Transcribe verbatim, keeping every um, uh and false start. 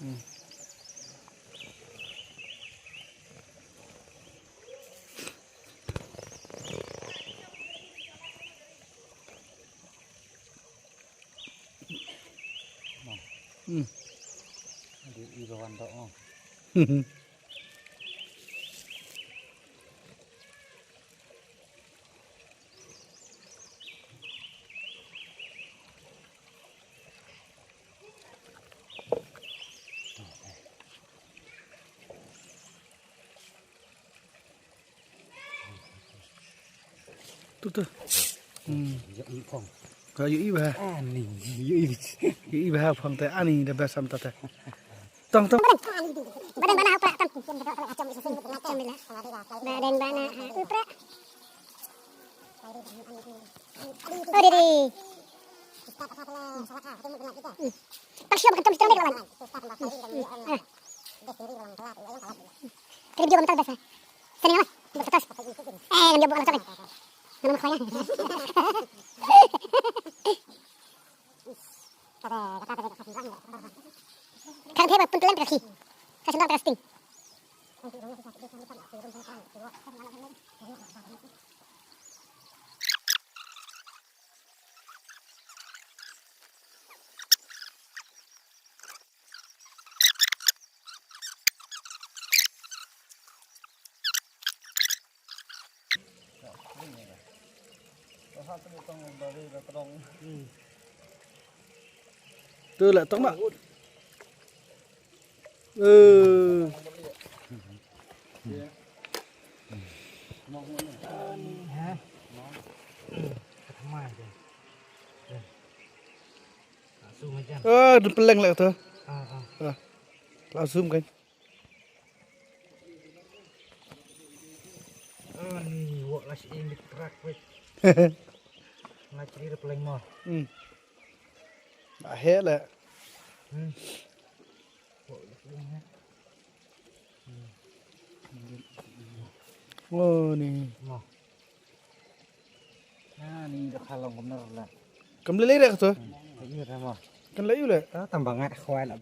Hmm. Di ibawan to. Tu tu. Hmm. Ïohi phong. Ka ïohi bha. Ani, ïohi. Ïohi bha phong te ani da bha sam ta te. Tong tong. Badan bana hapa tong. Badan bana ha upra. Oh dede. Tang siap kan tang siap kan. Tadi dia bentar biasa. Sini lah, buat kertas. Eh, dia buat kertas. Nama khaya. Kan dia pun tulen kaki. Kasih tahu kasih. Tu lah tong mak. Eh. Ha? Mai. Ah, dun peleng lah tu. Ah, ah. Ah. Lah zoom kan. Ah, ni wak lah si ini track wek. Lah cerita peleng mah. Hmm. Bah he lah. Hmm. Wak lah si ini. Oh, ni. Mah. Ah, ni dah khalong bener lah. Kam lele dah tu? Iya dah mah. Kan lele lah. Ah, tambah ngat khwai lah.